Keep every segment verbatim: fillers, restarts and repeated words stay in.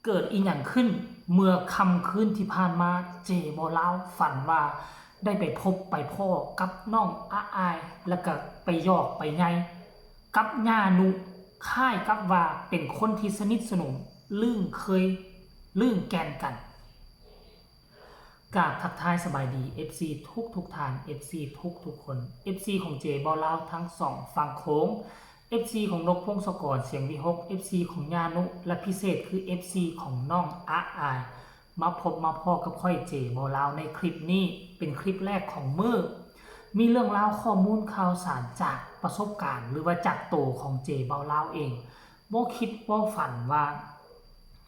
เกิดอีหยังขึ้น เมื่อค่ำคืนที่ผ่านมา เจบ่าวลาวฝันว่าได้ไปพบไปพ้อกับน้องอาอาย แล้วก็ไปหยอกไปใยกับย่านุ คล้ายกับว่าเป็นคนที่สนิทสนม ลึ่งเคยลึ่งแก่นกัน กราบทักทายสบายดี เอฟซี ทุกทุกๆท่าน เอฟซี ทุกทุกๆคน เอฟซี ของเจบ่าวลาวทั้งสองฝั่งโขง เอฟซี ของนกพงศกรเสียงวิหก เอฟซี ของย่านุ และพิเศษคือ เอฟซี ของน้องอาอาย มาพบมาพ้อกับข้อยเจบ่าวลาวในคลิปนี้ เป็นคลิปแรกของมื้อ มีเรื่องราวข้อมูลข่าวสารจากประสบการณ์ หรือว่าจากโตของเจบ่าวลาวเอง บ่คิดบ่ฝันว่า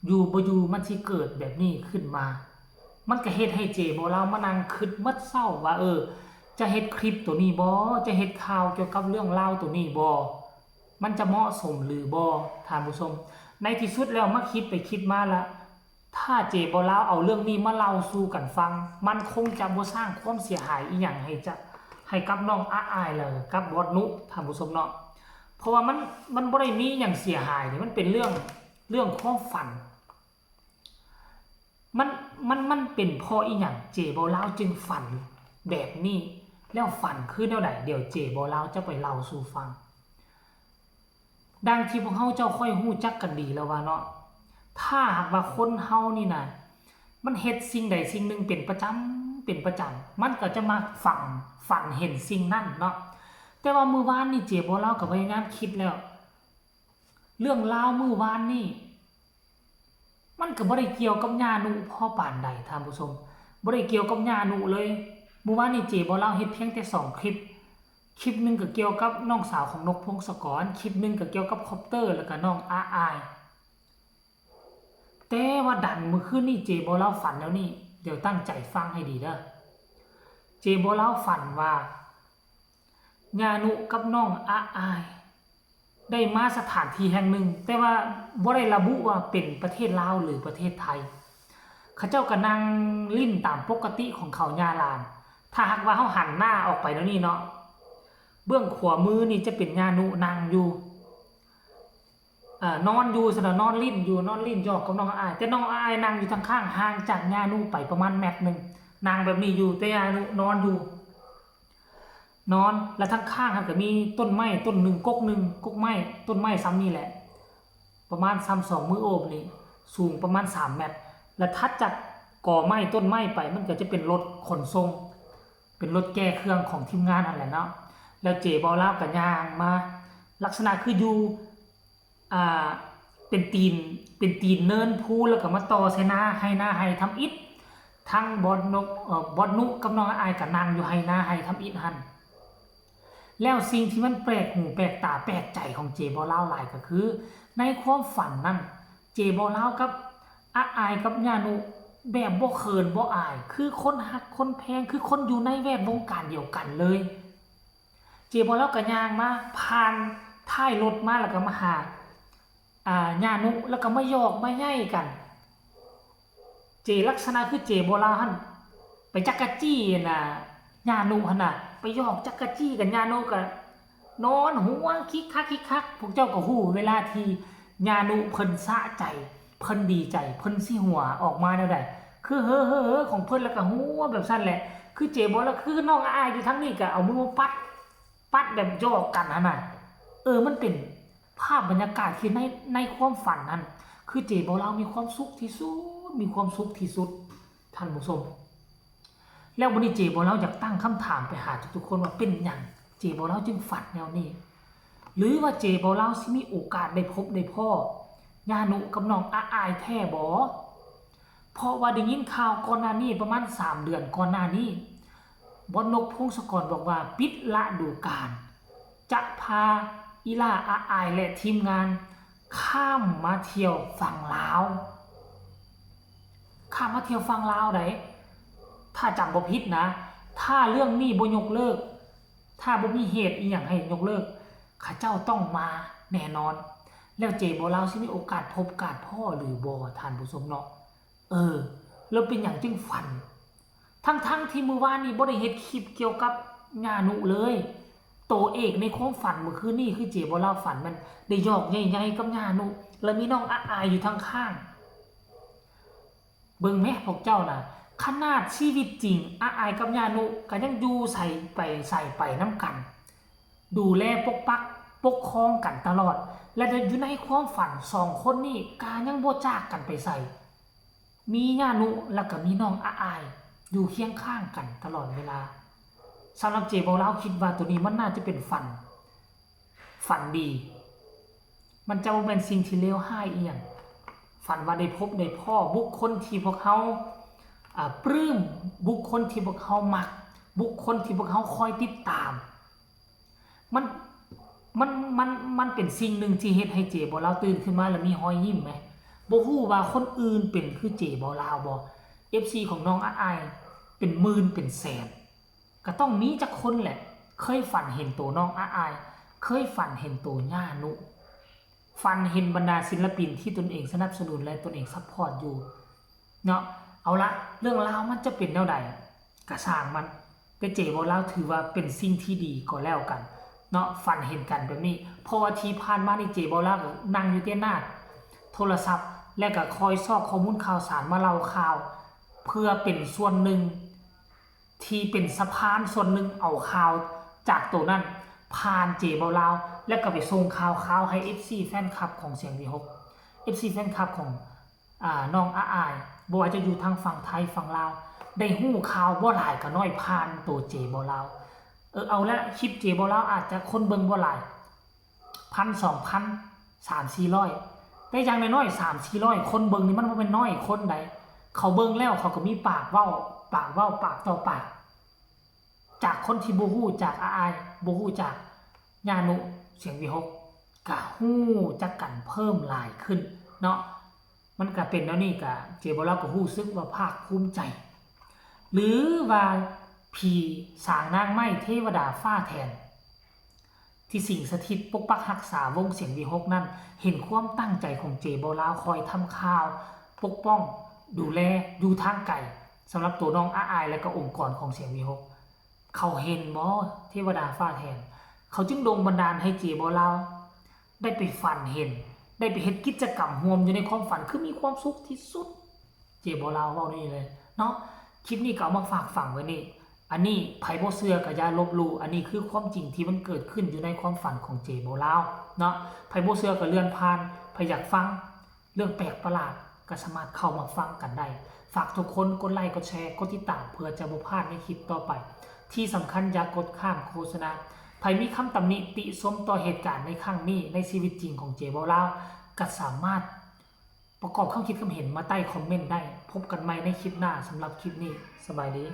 อยู่บ่อยู่มันสิเกิดแบบนี้ขึ้นมา มันก็เฮ็ดให้เจบ่าวลาวมานั่งคิดหมดเช้าว่า เออ จะเฮ็ดคลิปตัวนี้บ่ จะเฮ็ดข่าวเกี่ยวกับเรื่องราวตัวนี้บ่ มันจะเหมาะสมหรือบ่ ท่านผู้ชม ในที่สุดแล้วมาคิดไปคิดมาละ ถ้าเจบ่าวลาวเอาเรื่องนี้มาเล่าสู่กันฟัง มันคงจะบ่สร้างความเสียหายอีหยังให้จะ ให้กับน้องอาอาย แล้วก็กับบอสนุ ท่านผู้ชมเนาะ เพราะว่ามัน มันบ่ได้มีหยังเสียหายนี่ มันเป็นเรื่อง เรื่องความฝัน มัน มัน มันเป็นเพราะอีหยัง เจบ่าวลาวจึงฝันแบบนี้ แล้วฝันคือแนวใด เดี๋ยวเจบ่าวลาวจะไปเล่าสู่ฟัง ดังที่พวกเฮาเจ้าค่อยฮู้จักกันดีแล้วว่าเนาะ ถ้าหากว่าคนเฮานี่นะ มันเฮ็ดสิ่งใดสิ่งหนึ่งเป็นประจำ เป็นประจำ มันก็จะมักฝัน ฝันเห็นสิ่งนั้นเนาะ แต่ว่ามื้อวานนี่เจบ่าวลาวก็พยายามคิดแล้ว เรื่องราวมื้อวานนี่ มันก็บ่ได้เกี่ยวกับย่านุพอปานใด ท่านผู้ชม บ่ได้เกี่ยวกับย่านุเลย มื้อวานนี่เจบ่าวลาวเฮ็ดเพียงแต่สองคลิป คลิปหนึ่งก็เกี่ยวกับน้องสาวของนกพงศกร คลิปหนึ่งก็เกี่ยวกับคอปเตอร์ แล้วก็น้องอาอาย แต่ว่าดันมื้อคืนนี่เจบ่าวลาวฝันแล้วนี่ เดี๋ยวตั้งใจฟังให้ดีเด้อ เจบ่าวลาวฝันว่า ย่านุกับน้องอาอาย ได้มาสถานที่แห่งหนึ่ง แต่ว่าบ่ได้ระบุว่าเป็นประเทศลาวหรือประเทศไทย เขาเจ้าก็นั่งลิ้นตามปกติของเขาย่าหลาน ถ้าหากว่าเฮาหันหน้าออกไปแล้วนี่เนาะ เบื้องขวามือนี่จะเป็นย่านุนั่งอยู่ อ่า นอนอยู่ ซั่นน่ะ นอนลิ้นอยู่ นอนลิ้นหยอกกับน้องอาอาย แต่น้องอาอายนั่งอยู่ทางข้าง ห่างจากย่านุไปประมาณแมตรหนึ่ง นั่งแบบนี้อยู่ แต่ย่านุนอนอยู่ นอน แล้วทางข้างหั้นก็มีต้นไม้ต้นหนึ่ง กกหนึ่ง กกไม้ ต้นไม้ส่ำนี่แหละ ประมาณส่ำสองมือโอบนี่ สูงประมาณสามแมตร แล้วถัดจากกอไม้ต้นไม้ไป มันก็จะเป็นรถขนส่ง เป็นรถแก้เครื่องของทีมงานหั้นแหละเนาะ แล้วเจบ่าวลาวก็ย่างมา ลักษณะคืออยู่ อ่า เป็นตีน เป็นตีนเนินภู แล้วก็มาต่อใส่นาไฮ่นาไฮ่ทำอิฐ ทั้งบอสนก เอ่อ บอสนุกับน้องอาอายก็นั่งอยู่ไฮ่นาไฮ่ทำอิฐหั้น แล้วสิ่งที่มันแปลกหูแปลกตาแปลกใจของเจบ่าวลาวหลายก็คือ ในความฝันนั่น เจบ่าวลาวกับอาอายกับย่านุ แบบบ่เขินบ่อาย คือคนฮักคนแพง คือคนอยู่ในแวดวงการเดียวกันเลย เจบ่าวลาวก็ย่างมา ผ่านท้ายรถมา แล้วก็มาหา อ่า ย่านุ แล้วก็มาหยอกมาใยกัน เจลักษณะคือเจบ่าวลาวหั้น ไปจักกะจี้น่ะ ย่านุหั้นน่ะ ไปหยอกจักกะจี้กับย่านุ ก็นอนหัวคิกคักคิกคัก พวกเจ้าก็ฮู้ เวลาที่ย่านุเพิ่นสะใจ เพิ่นดีใจ เพิ่นสิหัวออกมาแนวใด คือเฮ้อๆๆของเพิ่น แล้วก็หัวแบบซั่นแหละ คือเจบ่าวลาว คือน้องอาอายอยู่ทางนี้ก็เอามือมาปัด ปัดแบบหยอกกันหั้นน่ะ เออ มันเป็นภาพบรรยากาศที่ใน ในความฝันนั้น คือเจบ่าวลาวมีความสุขที่สุด มีความสุขที่สุด ท่านผู้ชม แล้วบัดนี้เจบ่าวลาวอยากตั้งคำถามไปหาทุกๆคนว่าเป็นหยังเจบ่าวลาวจึงฝันแนวนี้ หรือว่าเจบ่าวลาวสิมีโอกาสได้พบได้พ้อย่านุกับน้องอาอายแท้บ่ เพราะว่าได้ยินข่าวก่อนหน้านี้ประมาณสามเดือนก่อนหน้านี้ บอสนกพงศกรบอกว่าปิดฤดูกาล จะพาอีหล่าอาอายและทีมงานข้ามมาเที่ยวฝั่งลาว ข้ามมาเที่ยวฝั่งลาวใด ถ้าจำบ่ผิดนะ ถ้าเรื่องนี้บ่ยกเลิก ถ้าบ่มีเหตุอีหยังให้ยกเลิก เขาเจ้าต้องมาแน่นอน แล้วเจบ่าวลาวสิมีโอกาสพบกาดพ้อหรือบ่ ท่านผู้ชมเนาะ เออ แล้วเป็นหยังจึงฝัน ทั้งๆที่มื้อวานนี้บ่ได้เฮ็ดคลิปเกี่ยวกับย่านุเลย โตเอกในความฝันเมื่อคืนนี้คือเจบ่าวลาวฝันมันได้หยอกใยๆกับย่านุ แล้วมีน้องอาอายอยู่ทางข้าง เบิ่งแหมพวกเจ้าน่ะ ขนาดชีวิตจริง อาอายกับย่านุก็ยังอยู่ใสไปใสไปนำกัน ดูแลปกปักปกครองกันตลอด และอยู่ในความฝันสองคนนี้ก็ยังบ่จากกันไปไส มีย่านุแล้วก็มีน้องอาอาย อยู่เคียงข้างกันตลอดเวลา สำหรับเจบ่าวลาวคิดว่าตัวนี้มันน่าจะเป็นฝัน ฝันดี มันจะบ่แม่นสิ่งที่เลวร้ายอีหยัง ฝันว่าได้พบได้พ้อบุคคลที่พวกเฮา อ่า ปลื้ม บุคคลที่พวกเฮามัก บุคคลที่พวกเฮาคอยติดตาม มัน มัน มัน มันเป็นสิ่งหนึ่งที่เฮ็ดให้เจบ่าวลาวตื่นขึ้นมาแล้วมีรอยยิ้มแหม บ่ฮู้ว่าคนอื่นเป็นคือเจบ่าวลาวบ่ เอฟซี ของน้องอาอายเป็นหมื่นเป็นแสน ก็ต้องมีจักคนแหละ เคยฝันเห็นตัวน้องอาอาย เคยฝันเห็นตัวย่านุ ฝันเห็นบรรดาศิลปินที่ตนเองสนับสนุนและตนเองซัพพอร์ตอยู่ เนาะ เอาละ เรื่องราวมันจะเป็นแนวใด กะซ่างมัน แต่เจบ่าวลาวถือว่าเป็นสิ่งที่ดีก็แล้วกัน เนาะ ฝันเห็นกันแบบนี้ เพราะว่าที่ผ่านมานี่เจบ่าวลาวก็นั่งอยู่แต่หน้าโทรศัพท์ และก็คอยซอกข้อมูลข่าวสารมาเล่าข่าว เพื่อเป็นส่วนหนึ่ง ที่เป็นสะพานส่วนหนึ่งเอาข่าวจากตัวนั้น ผ่านเจบ่าวลาว และก็ไปส่งข่าวข่าวให้ เอฟซี แฟนคลับของเสียงวีหก เอฟซี แฟนคลับของ อ่า น้องอาอาย บ่ว่าจะอยู่ทางฝั่งไทยฝั่งลาว ได้ฮู้ข่าวบ่หลายก็น้อยผ่านตัวเจบ่าวลาว เออ เอาละ คลิปเจบ่าวลาวอาจจะคนเบิ่งบ่หลาย พัน สองพัน สามสี่ร้อย แต่อย่างน้อยๆ สามสี่ร้อย คนเบิ่งนี่มันบ่แม่นน้อยคนใด เขาเบิ่งแล้วเขาก็มีปากเว้า ปากเว้า ปากต่อปาก จากคนที่บ่ฮู้จักอาอาย บ่ฮู้จักย่านุ เสียงวีหก ก็ฮู้จักกันเพิ่มหลายขึ้นเนาะ มันก็เป็นแนวนี้ ก็เจบ่าวลาวก็ฮู้สึกว่าภาคภูมิใจ หรือว่าผีสางนางไม้เทวดาฟ้าแถน ที่สิงสถิตปกปักรักษาวงเสียงวีหกนั่น เห็นความตั้งใจของเจบ่าวลาวคอยทำข่าว ปกป้อง ดูแล อยู่ทางไกล สำหรับตัวน้องอาอายและก็องค์กรของเสียงวีหก เขาเห็นบ่ เทวดาฟ้าแถน เขาจึงดลบันดาลให้เจบ่าวลาว ได้ไปฝันเห็น ได้ไปเฮ็ดกิจกรรมร่วมอยู่ในความฝัน คือมีความสุขที่สุด เจบ่าวลาวเว้านี่เลยเนาะ คลิปนี้ก็เอามาฝากฝังไว้นี่ อันนี้ไผบ่เชื่อก็อย่าลบหลู่ อันนี้คือความจริงที่มันเกิดขึ้นอยู่ในความฝันของเจบ่าวลาวเนาะ ไผบ่เชื่อก็เลื่อนผ่าน ไผอยากฟังเรื่องแปลกประหลาดก็สามารถเข้ามาฟังกันได้ ฝากทุกคนกดไลค์กดแชร์กดติดตามเพื่อจะบ่พลาดในคลิปต่อไป ที่สำคัญอย่ากดข้ามโฆษณา ไผมีคำตำหนิติชมต่อเหตุการณ์ในครั้งนี้ในชีวิตจริงของเจบ่าวลาว ก็สามารถประกอบความคิดความเห็นมาใต้คอมเมนต์ได้ พบกันใหม่ในคลิปหน้า สำหรับคลิปนี้ สบายดี